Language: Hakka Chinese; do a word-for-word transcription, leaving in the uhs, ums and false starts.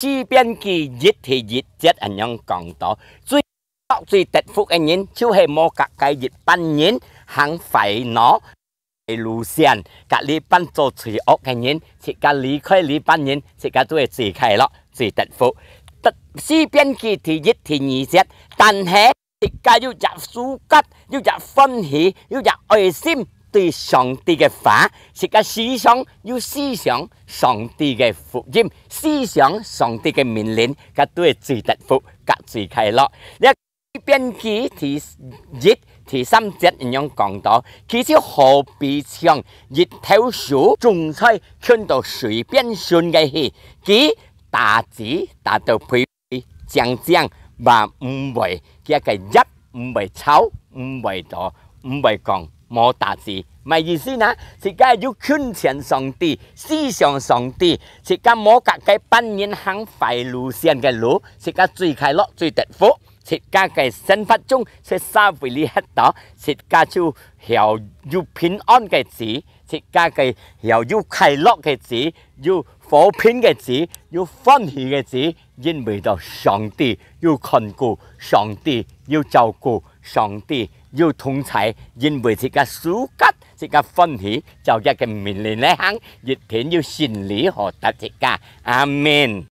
詩篇記一第一節恁樣講到：最樂最得福个人，就係無佮該一般人行壞腦、壞路線，佮這般做罪惡个人，自家離開這般人，自家就會最快樂、最得福。得，詩篇記第一第二節，但係 自家有隻sukat，有隻歡喜，有隻愛心對上帝个話，自家時常有思想上帝个福音，思想上帝个命令，該就係最得福，佮最快樂。這詩篇記第一第三節恁樣講到：佢就好比像一頭樹種在近到水邊脣个去，佢打子打到肥 靚靚，嘛毋會，佢个葉毋會臭，毋會倒，毋會講無打子。麼个意思呢？自家有近前上帝，思想上帝，自家無佮該般人行壞路線个路，自家最快樂、最得福。自家个生活中，在社會裡歇到，自家就曉有平安个子，自家个曉有快樂个子，有和平个子，有歡喜个子， 因為到上帝有看顧，上帝有照顧，上帝有同在，因為自家sukat，自家歡喜，照佢个命令來行，一定有勝利好得自家。阿們。